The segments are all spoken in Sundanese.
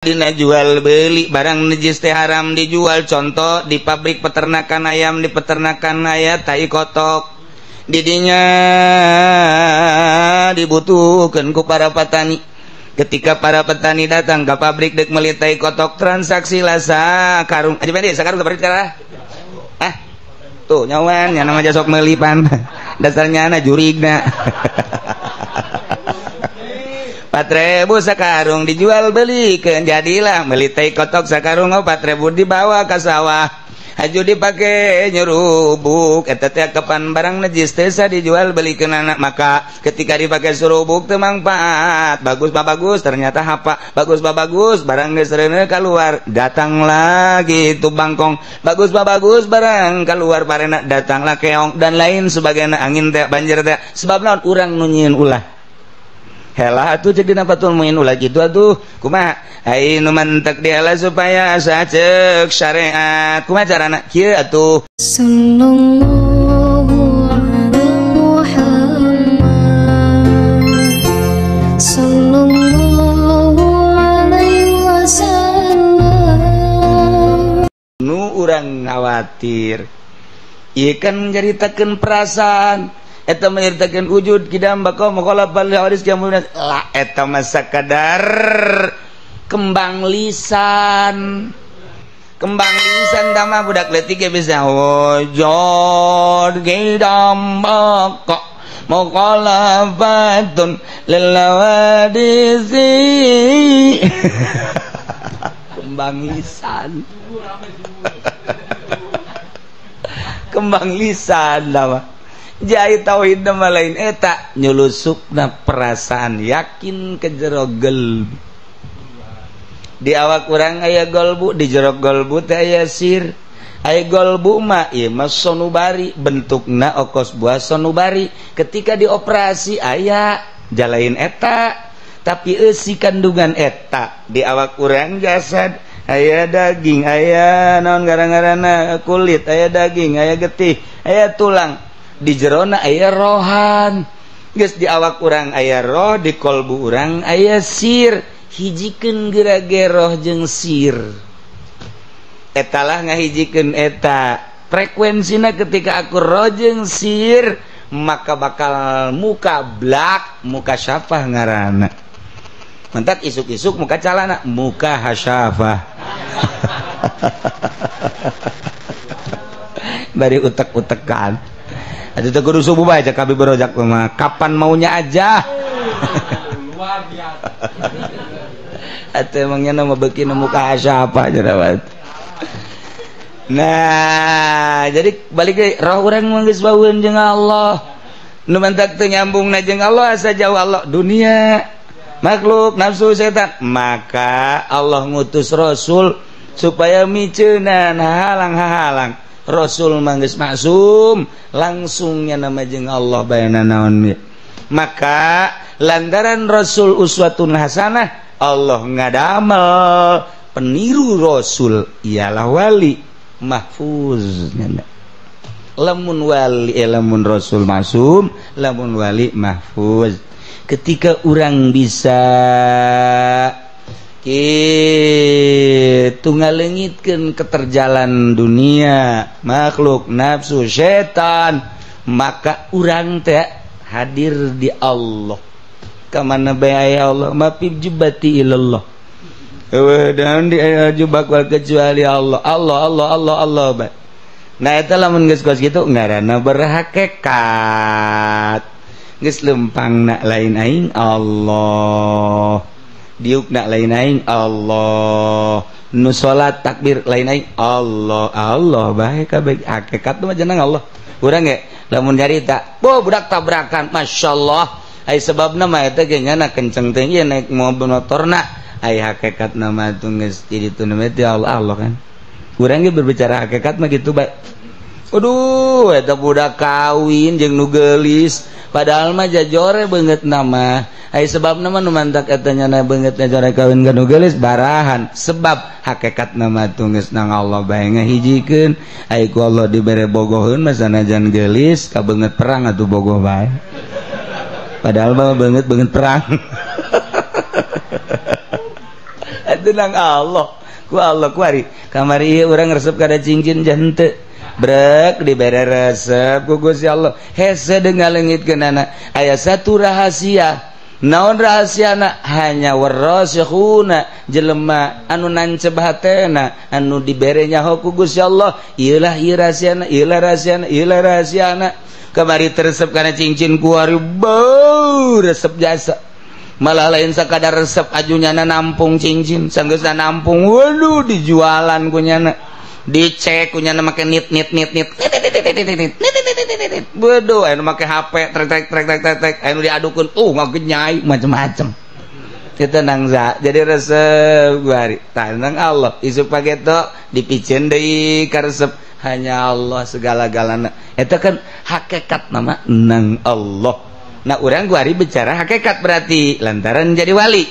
Dina jual beli barang najis teh haram dijual. Contoh di pabrik peternakan ayam, di peternakan aya tai kotok, didinya dibutuhkan ku para petani. Ketika para petani datang ke pabrik dek meuli tai kotok, transaksi lah sakarung aja bedi sakarung sabaraha cara ah tuh nyawan nya nama jasok meuli pan dasarnya na jurigna 4.000 sakarung dijual beli, jadilah beli tai kotok sakarung 4.000 dibawa ke sawah, haju dipake nyerubuk. Eta teh kapan barang najis teh dijual beli ke anak, maka ketika dipakai surubuk teu mangfaat. Bagus mah bagus, ternyata hapa. Bagus mah bagus, barang geus reuneuh keluar, datang lagi itu bangkong. Bagus mah bagus, barang keluar parena, datanglah keong dan lain sebagainya, angin teh banjir teh. Sebab naon urang nu nyieun ulah. Helah atuh cek dina patul muin ulah kitu atuh kumaha ai nu mantek dihelah supaya asa ceuk syariat kumaha carana kieu atuh. Sallallahu ala Muhammad, sallallahu alaihi wasallam. Nu urang khawatir ieu kan nyaritakeun perasaan, eta menyertakan wujud kidam bako maqala bal haris kemudian la eta mah sakadar kembang lisan, kembang lisan tama budak leutik ge bisa wujud kidam bako muqalafatun lil hawadisi. Kembang lisan, kembang lisan tama jai tauhid nama lain eta nyelusupna perasaan yakin ke jero gelbu. Di awak urang aya golbu, di jero golbu teh aya sir. Aya golbu mah ieu mah sonubari, bentukna okos buah sonubari. Ketika dioperasi aya jalain eta, tapi eusi kandungan eta. Di awak urang jasad aya daging, aya naon gara-garana kulit, aya daging, aya getih, aya tulang. Di jerona aya rohan. Geus di awak urang aya roh, di kolbu urang aya sir. Hijikeun geura-ge roh jeung sir. Etalah ngahijikeun eta. Frekuensina ketika aku roh jeung sir, maka bakal muka blak, muka syafah ngaranna. Mentak isuk-isuk muka calana, muka hasyafah. Bari utek-utekan. Atuh teu kudu subuh bae cek kabeh berojak mah. Kapan maunya aja. Luar biasa. Atuh emangnya nama beuki nu muka siapa jerawat. Nah, jadi balik deui roh urang mah geus baueun jeung Allah. Nu mantak teu nyambungna jeung Allah asa jauh Allah dunia, makhluk, nafsu, setan. Maka Allah ngutus rasul supaya miceunan halang-halang. Rasul manggeus maksum langsungnya nama jeung Allah bayana naon. Maka lantaran Rasul uswatun hasanah, Allah ngadamel peniru Rasul ialah wali mahfuz. Lamun wali lamun Rasul maksum, lamun wali mahfuz. Ketika urang bisa kitu ngalengitkeun keterjalan dunia, makhluk, nafsu, setan, maka urang teh hadir di Allah. Ka mana bae aya Allah, mapib jubati ilallah. Eueuh daun di aya jubak wal kecuali Allah. Allah Allah Allah Allah bae. Nah eta lamun geus kos kitu ngaranna berhakikat. Geus lempangna lain aing Allah. Diuk nak lain aing Allah, nu salat takbir lain aing Allah, Allah bae kabeh hakikat mah jeneng Allah. Urang ge lamun nyarita, "Bo budak tabrakan, masyaallah." Ai sebabna mah eta ge nyana kenceng teh ieu naik mobil motorna, ai hakikatna mah teu geus jadi teu teh Allah Allah kan. Urang ge berbicara hakikat mah kitu bae. Aduh, eta budak kawin jeung nu geulis, padahal mah jajore beungeut nama. Ai sebabna mah nu mantak eta nyana beungeutna jore kawin ka nu geulis barahan. Sebab hakikat nama teu geus nang Allah bae ngahijikeun. Ai ku Allah dibere bogoheun mah sanajan geulis ka beungeut perang atuh bogoh bae. Padahal mah beungeut-beungeut perang. Tenang Allah ku Allah kuari kamari ieu urang resep kada cincin jante brek dibere resep ku Gusti Allah hese deung ngaleungitkeunana aya satu rahasia. Naon rahasiana hanya warasikhuna jelema anu nancep hatena anu dibere nyaho ku Gusti Allah ieulah ieu rahasiana ieulah rahasiana ieulah rahasiana kamari teresep kana cincin kuari beuh resep jasa malah lain sakadar resep ajunyana nampung cincin sanggeusna nampung waduh dijualan kunyana dicek kunyana make nit nit nit nit nit nit bodoh anu make HP trek trek trek trek trek anu diadukeun ngagenyai macem-macem kita nangza jadi resep guari tanang Allah isuk pageto dipiceun deui ka resep hanya Allah segala-galana eta kan hakikat nama nang Allah. Nah urang guari bicara hakikat berarti lantaran jadi wali.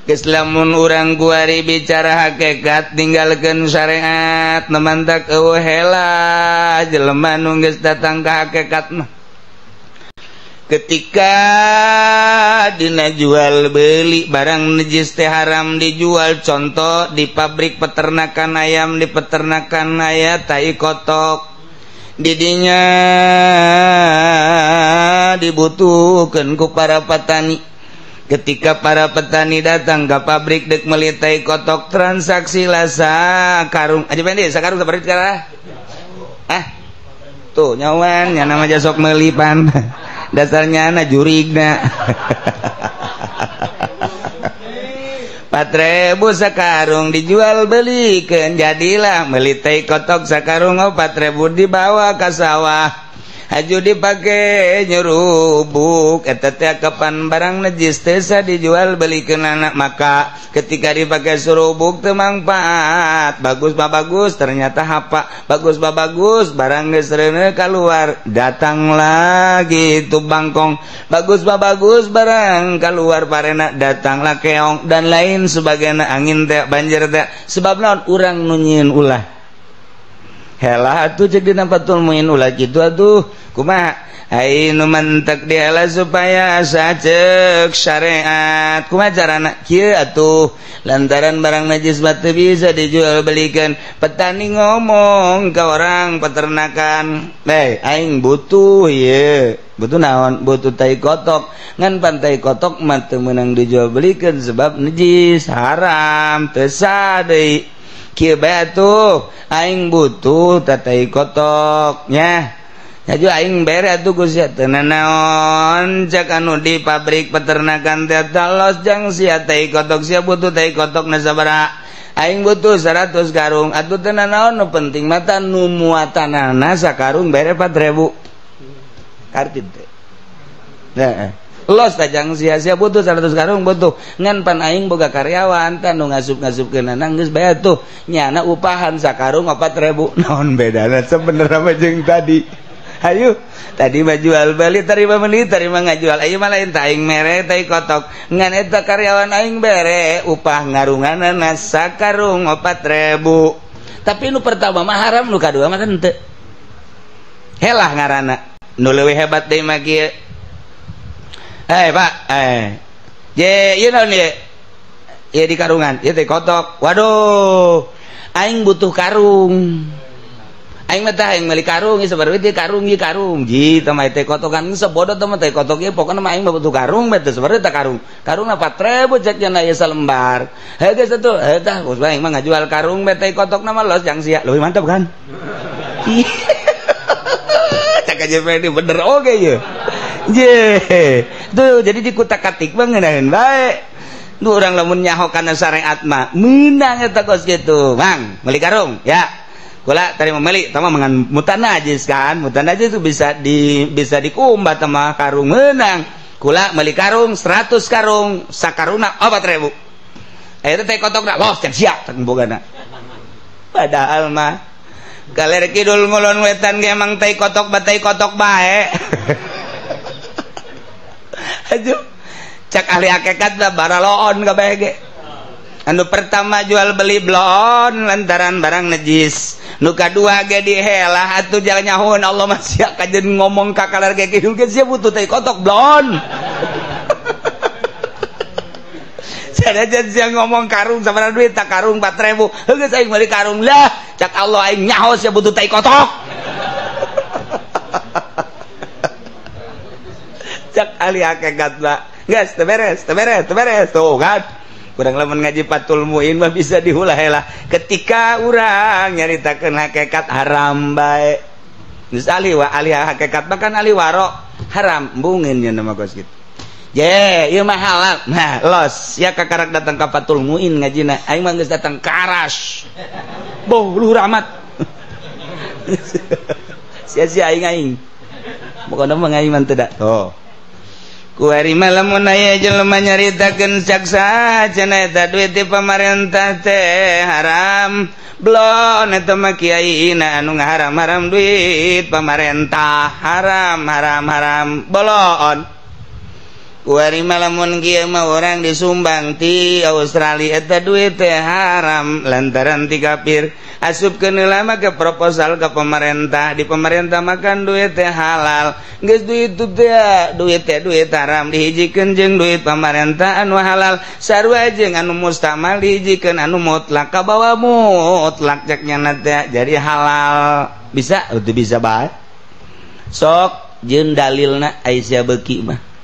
Geus lamun urang guari bicara hakikat ninggalkeun syariat nemantak eueuh hela jelema nu geus datang ka hakikat mah. Ketika dina jual beli barang najis teh haram dijual, contoh di pabrik peternakan ayam, di peternakan aya tai kotok didinya dibutuhkan ku para petani. Ketika para petani datang ke pabrik dek meuli tai kotok, transaksi lah sakarung aja pendi sakarung seperti sekarang ah tuh nyawan nya nama jasok meuli pan dasarnya na jurigna 4.000 sakarung dijual belikan jadilah meuli tai kotok sakarung 4.000 dibawa ke sawah haju dipake nyerubuk eta teh kapan barang najis teh dijual belikeun anak. Maka ketika dipake surubuk teu mangfaat, bagus mah bagus ternyata hapa, bagus mah bagus barang geus reuneuh keluar, datang lagi itu bangkong, bagus mah bagus barang keluar parena, datanglah keong dan lain sebagainya, angin teh banjir teh sebab naon urang nu nyieun ulah. Helah atuh cek dina Fathul Muin ulah kitu atuh kumaha ai nu mentek dihelah supaya sacek syariat kumaha carana kieu atuh lantaran barang najis mah teu bisa dijual belikan. Petani ngomong ke orang peternakan, "Hei, aing butuh ieu." Butuh naon? Butuh tai kotok. Ngan pantai kotok mah teu meunang dijual belikan sebab najis haram teu sah deui. Kieu bae atuh aing butuh tatai kotok nya nya aing bere atuh ku sia teu nanaon cek anu di pabrik peternakan teh los jang sia tai kotok sia butuh tai kotok na sabaraha aing butuh 100 karung atuh teu nanaon nu penting mah nu muatanana sakarung bere 4.000 kartid teh nah los tajang sia-sia butuh 100 karung butuh ngan pan aing boga karyawan tan nu ngasup-ngasupkeun geus bae tuh nyana upahan sakarung 4.000 naon bedana sebenarnya mah jeung tadi hayu tadi mah jual beli terima meuli terima ngajual ayeuna mah lain ta aing mere tai kotok ngan eta karyawan aing bere upah ngarunganana sakarung 4.000 tapi nu pertama mah haram nu kadua mah henteu helah ngaranna nu leuwih hebat deui mah kieu. Pak, ye, ieu naon ieu? Ieu di karungan, ieu teh kotok. Waduh, aing butuh karung. Aing mah tah aing meuli karung, ieu sabaraha teh karung ieu karung. Ji, teh mah teh kotokan sebodoh teh mah teh kotok ieu pokona mah aing mah butuh karung bae teh sabaraha teh karung. Karungna 4.000 cek nya ieu salembar. Heuh geus atuh, heuh tah geus aing mah ngajual karung bae teh kotokna mah los jang sia. Leuwih mantap kan? Cak aja bener oge ieu. Je, tuh jadi dikutak-katik mah ngeunaheun bae. Nu urang lamun nyaho kana syariat mah meunang eta kos kitu. Mang, meuli karung ya. Kula tadi meuli, tah mah mangan mutan najis kan. Mutan najis itu bisa dikumbat sama karung meunang. Kula meuli karung 100 karung, sakarungna 4.000. Eta teh kotokna los teh siap teh bogana. Padahal mah kaler kidul ngulon wetan ge emang tai kotok batai kotok bae. Aduh, cak ahli hakikat lah baraloon kabeh ge. Anu pertama jual beli bloon lantaran barang najis. Nu kadua ge dihelah atuh jalan nyahoeun Allah mah sia kajeun ngomong ka kaler ge kidul ge sia butuh tai kotok bloon. Sanajan sia ngomong karung sabaraha duit tak karung 4000. Heuh aing meuli karung lah. Cak Allah aing nyaho sia butuh tai kotok. Cak ahli hakikat lah. Geus teu beres, teu beres, teu beres. Tuh kan. Kurang lamun ngaji Fathul Muin mah bisa dihulah-helah. Ketika urang nyaritakeun hakikat haram bae. Geus ahli wa ahli hakikat mah kan ahli waro haram embungeun nya mah kos kitu. Ye, ieu mah halal. Nah, los ya kakarak datang ka Fathul Muin ngajina. Aing mah geus datang ka Aras. Boh, luhur amat. Sia-sia aing aing. Pokona mah aing mah teu da. Tuh. Kuari mah lamun aya jelema nyaritakeun cak saha cenah eta duit ti pamarentah teh haram. Blon eta mah kiai na anu ngaharam-haram duit pamarentah haram haram haram bolon. Kuari mah lamun kieu mah urang disumbang ti Australia eta duit teh haram lantaran ti kafir. Asupkeun heula mah ke proposal ke pemerintah, di pemerintah makan duit teh halal. Geus duit teh duit teh duit haram dihijikeun jeung duit pemerintah anu halal. Sarua jeung anu mustamal dihijikeun anu mutlak kabawa mutlak cek nyana teh jadi halal. Bisa teu bisa bae. Sok jeung dalilna ai sia beuki mah.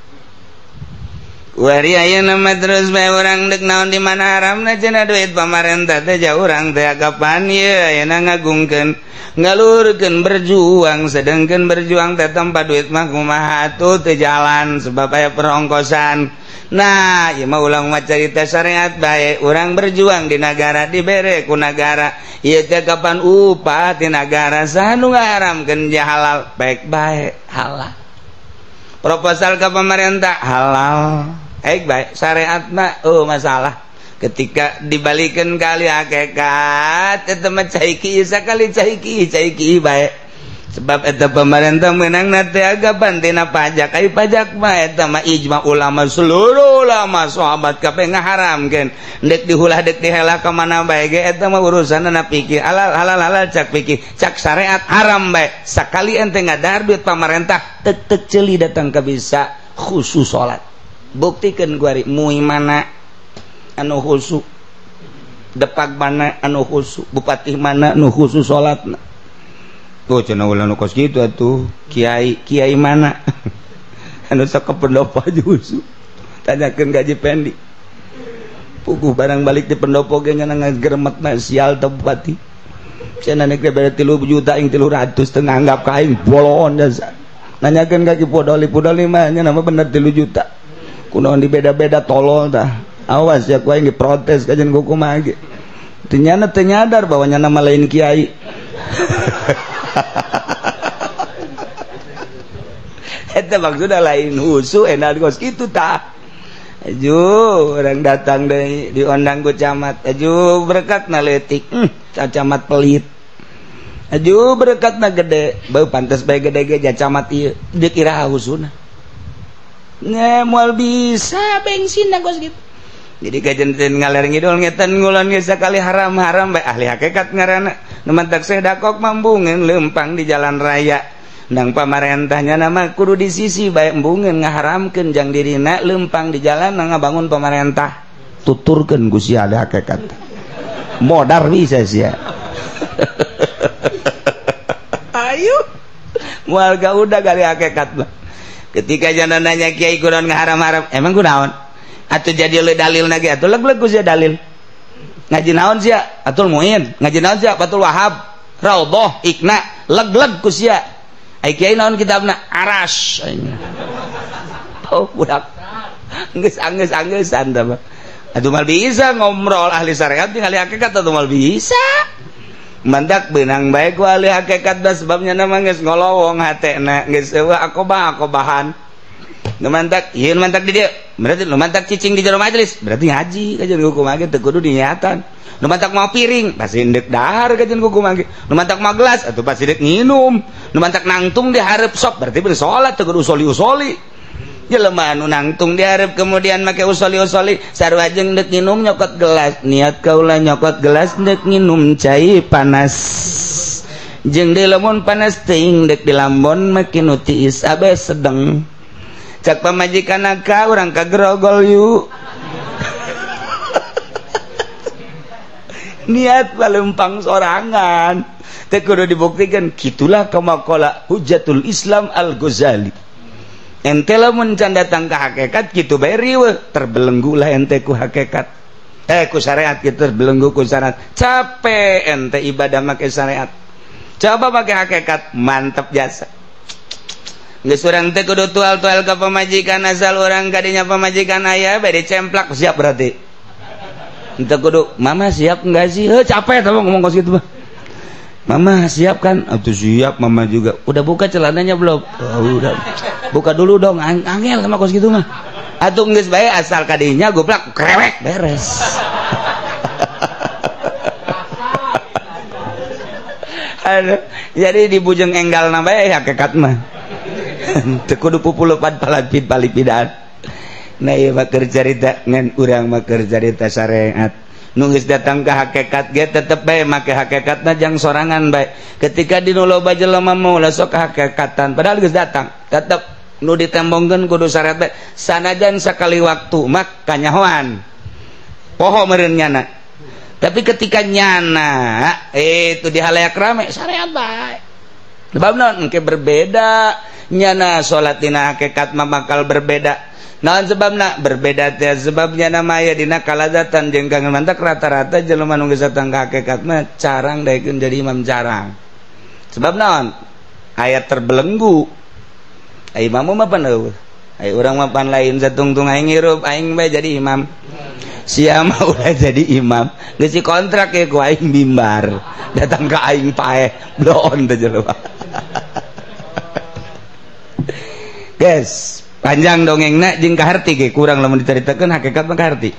Wari ayeuna mah terus bae urang deuk naon di mana haramna cenah duit pamarentah teh jauh urang teh kapan ieu ayeuna ngagungkeun ngaluhurkeun berjuang sedangkeun berjuang teh tanpa duit mah kumaha atuh teu jalan sebab aya perongkosan. Nah, ieu mah ulang mah carita syariat bae urang berjuang di nagara dibere ku nagara ieu teh kapan upah ti nagara saha nu ngaharamkeun ja halal baik bae halal. Proposal ke pemerintah halal. Baik syariat mah oh masalah. Ketika dibalikan kali hakikat eta mah cai kieu sakali cai kieu cai kieu bae. Sebab eta pemerintah meunangna teh agapan tina pajak. Ai pajak mah eta mah ijma ulama seluruh ulama sahabat kabeh ngaharamkeun. Deuk dihulah deuk dihelah ka mana bae ge eta mah urusanna pikir halal halal halal cak pikir cak syariat haram bae. Sakali ente ngadahar duit pamarentah tek-tek ceuli datang ka bisa khusus salat. Buktikeun kuari mui mana anu khusu, depak mana anu khusu, bupati mana anu khusus salatna. Tuh cenah ulah nu kos kitu atuh, kiai kiai mana anu sok ka pendopo aja khusu. Tanyakeun gaji pendi. Puguh barang balik di pendopo ge nya ngageremetna sial teh bupati. Cenah nek bere 3 juta ing 300 teu nganggap ka aing bolon jasa. Nanyakeun ka Ki Podoli, Podoli mah nya nama bener 3 juta. Kunaon dibeda-beda tolol tah. Awas ya ku aing diprotes kajian ku kumaha ge. Teu nyana teu nyadar bahwa nyana mah lain kiai. Eta maksudna lain husu enak kos kitu tah. Aju orang datang deui diondang ku camat. Aju berkatna leutik. Camat pelit. Aju berkatna gede. Beuh pantes bae gede ge ja camat ieu. Deuk iraha husuna. Nge moal bisa bensin kos gitu. Jadi kajen ngaler ngidul ngetan ngulon ge sakali haram-haram bae ahli hakikat ngaranna. Nu mantak sedakok mambungeun leumpang di jalan raya. Nang pamarentahnya nama kudu di sisi bae embungeun ngaharamkeun jang dirina leumpang di jalan ngabangun pamarentah. Tuturkeun ku sia ahli hakikat. Modar bisa sia. Ayo. Moal udah kali hakikat mah. Ketika jana nanya kiai kunaon ngaharam-haram, emang kunaon? Atuh jadi le dalil nage atuh leg-leg ku sia dalil. Ngaji naon sia? Atul Muin, ngaji naon sia? Fathul Wahab, Raudhah, Ikna, leg-leg ku sia. Ai kiai naon kitabna? Aras. Oh budak. Geus anggeus-anggesan tah mah. Atuh mal bisa ngomrol ahli syariat jeung ahli hakikat atuh mal bisa. Mantak benang bae ku ahli hakikat dah sebabnya nama geus ngolowong hatena geus eueuh akobah-akobahan. Nu mantak ieu nu mantak di dieu berarti nu mantak cicing di jero majelis berarti ngaji kajian hukum ge teu kudu dinyatan. Nu mantak mau piring pasti deuk dahar kajian hukum ge. Nu mantak mau gelas atuh pasti deuk nginum. Nu mantak nangtung di hareup sok berarti bener salat teu kudu usoli-usoli. Jelema anu nangtung dihareup kemudian make usoli-usoli sarua jeung deuk nginum nyokot gelas niat kaula nyokot gelas deuk nginum cai panas jeung deui lamun panas teuing deuk dilambon make nu tiis abe sedeng cak pamajikan ka urang ka grogol yuk. Niat lempang sorangan. Teu kudu dibuktikan kitulah kamakola Hujatul Islam Al-Ghazali. Ente lamun can datang ka hakikat kitu bae riweuh, terbelenggu lah ente ku hakikat. Ku syariat kitu terbelenggu ku syariat. Capek ente ibadah make syariat. Coba make hakikat mantep jasa. Geus urang teh kudu tual-tual ka pamajikan asal urang kadinya pamajikan aya bae dicemplak siap berarti. Ente kudu mama siap enggak sih? Heuh capek tah ngomong kos kitu mah. Mama siap kan? Atuh siap mama juga. Udah buka celananya belum? Oh, udah. Buka dulu dong, angel sama kos kitu mah. Atuh geus bae asal kadinya goblak krewek beres. Aduh, jadi dibujeng enggalna bae hakikat mah. Teu kudu pupulupan palapid palipidaan. Nah ieu mah keur carita ngan urang mah keur carita syariat. Nu geus datang ka hakikat ge tetep bae make hakikatna jang sorangan bae. Ketika di nu loba jelema mah ulah sok hakikatan padahal geus datang, tetep nu ditembongkeun kudu syariat bae. Sanajan sakali waktu mah kanyahoan. Poho meureun nyana. Tapi ketika nyana itu di halayak rame syariat bae. Sebab naon engke berbeda nyana salat dina hakikat mah bakal berbeda. Naon sebabna berbeda teh sebabnya nama aya dina kalazatan jeung kangen mantak rata-rata jelema nu geus datang ka hakikat mah carang daekeun jadi imam carang. Sebab naon? Aya terbelenggu. Ai imam mah pan eueuh. Ai urang mah pan lain satungtung aing hirup aing bae jadi imam. Sia mah ulah jadi imam. Geus dikontrak ye ku aing mimbar. Datang ka aing paeh bloon teh jelema. Guys, panjang dongengna jeung kaharti ge kurang lamun dicaritakeun hakikat mah kaharti.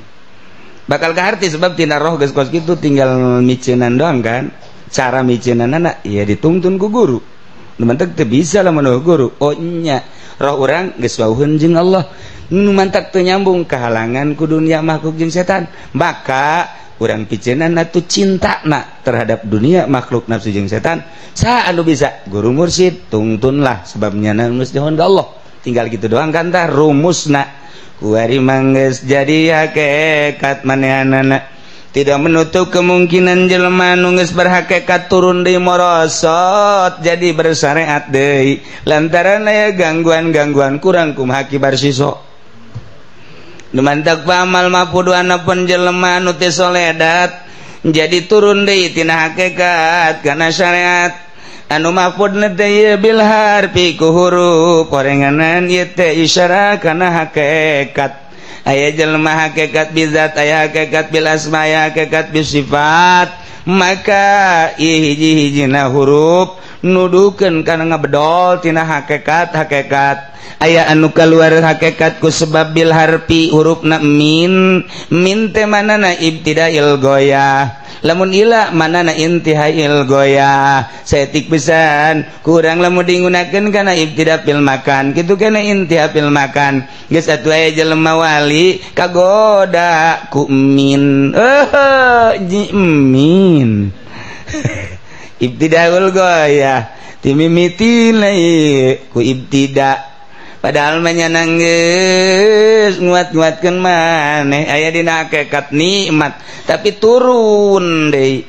Bakal kaharti sebab tina roh geus kos kitu tinggal miceunan doang kan. Cara miceunanna ya dituntun ku guru. Nu mantak teu bisa lamun guru. Oh nya, roh urang geus wauheun jeung Allah. Nu mantak teu nyambung kahalangan ku dunia makhluk jeung setan. Maka urang piceunan atuh cintana terhadap dunia makhluk nafsu jeung setan. Saha anu bisa? Guru mursyid tungtunlah sebab nyana geus dihon ka Allah. Tinggal gitu doang kan tah rumusna kuari manggeus jadi hakikat manehanana tidak menutup kemungkinan jelema nu geus berhakikat turun deui morosot jadi bersyariat deui lantaran aya gangguan-gangguan kurang kumaha kibar siso nu mantak pamal mah puduana pun jelema nu teu soledat jadi turun deui tina hakikat kana syariat anu mahfudna teh ieu bil harfi ku huruf korenganan ieu teh isyarah kana hakikat aya jelema hakikat bizat aya hakikat bil asma aya hakikat bis sifat maka hiji-hijina huruf nuduhkeun kana ngabedol tina hakikat hakikat aya anu kaluar hakikat ku sebab bil harfi hurufna min min teh manana ibtidail goyah lamun ila manana intihail goyah saeutik pisan kurang lamun digunakeun kana ibtida fil makan kitu kana intiha fil makan geus atuh aya jelema wali kagoda ku min min ibtidaul goyah timimiti ku ibtida padahal mah nya geus nguat-nguatkeun maneh aya dina hakikat nikmat tapi turun deui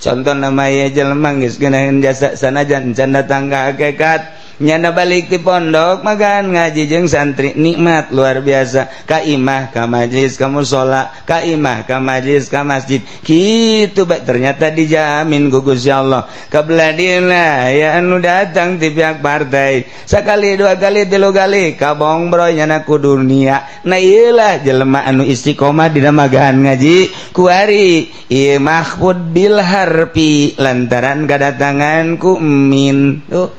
contoh nama aya jelema geus geunaheun jasa sanajan can datang ka hakikat nyana balik ti pondok magan ngaji jeung santri nikmat luar biasa ka imah ka majlis ka musala ka imah ka majlis ka masjid kitu bae ternyata dijamin ku Gusti Allah kabeladina aya anu datang ti pihak partai sakali dua kali tilu kali kabongbroy nyana ku dunia nah ieu lah jelema anu istiqomah dina magahan ngaji kuari ieu mahfud bil harfi lantaran kadatangan ku min tuh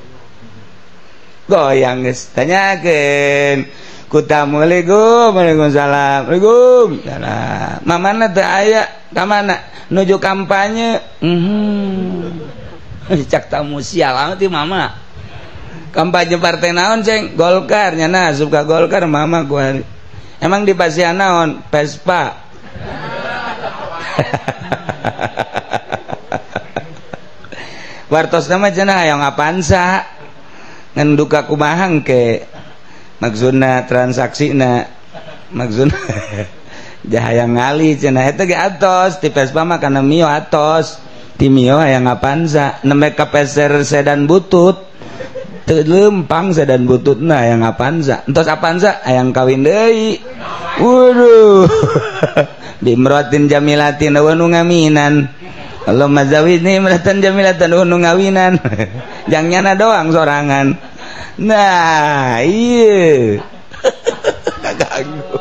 goyang geus tanyakeun ku tamu Assalamualaikum waalaikumsalam waalaikumsalam mamana teu aya ka mana nuju kampanye cak tamu sial amat ieu mama kampanye partai naon ceng Golkar nyana asup ka Golkar mama gua emang di pasian naon Vespa wartosna mah cenah hayang Avanza ngan duka kumaha engke maksudna transaksina maksudna Jahayang ngali cenah eta ge atos ti Vespa mah kana Mio atos. Ti Mio hayang Avanza nembe ka peser sedan butut. Teu lempang sedan bututna hayang Avanza. Entos Avanza hayang kawin deui. Waduh. Bimrotin jamilatin wa nu ngaminan. Allahumma zawidni imratan jamilatan wa nu ngawinan. Jang nyana doang sorangan. Nah, iya. Kaganggu.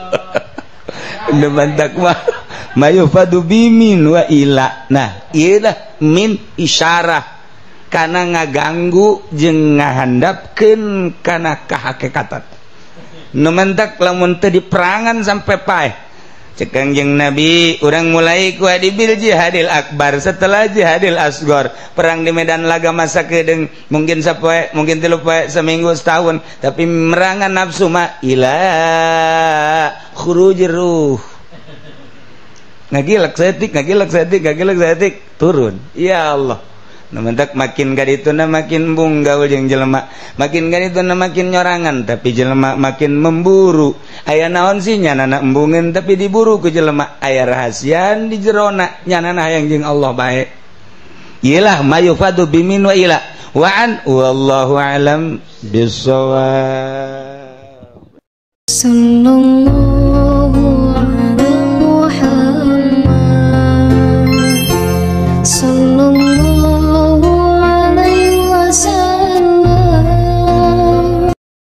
Demantak mah mayufadu bimin wa ila. Nah, ieu lah min isyarah kana ngaganggu jeung ngahandapkeun kana kahakekatan. Nu mentak lamun teu diperangan sampai paeh. Cek Kangjeng Nabi, urang mulai ku bil jihadil akbar setelah jihadil asgor. Perang di medan laga masa kedeung mungkin sapoe, mungkin 3 poe, seminggu, setahun, tapi merangan nafsu mah ila khurujir ruh. Ngagilek saeutik, ngagilek saeutik, ngagilek saeutik, turun. Ya Allah. Nu mentak makin kadituna makin embung gaul jeung jelema, makin kadituna makin nyorangan, tapi jelema makin memburu. Aya naon sih nyanana embungeun tapi diburu ku jelema, aya rahasian di jerona nyanana hayang jeung Allah bae. Iyalah mayufadu bimin wa ila wa an wallahu alam bissawab. Sallallahu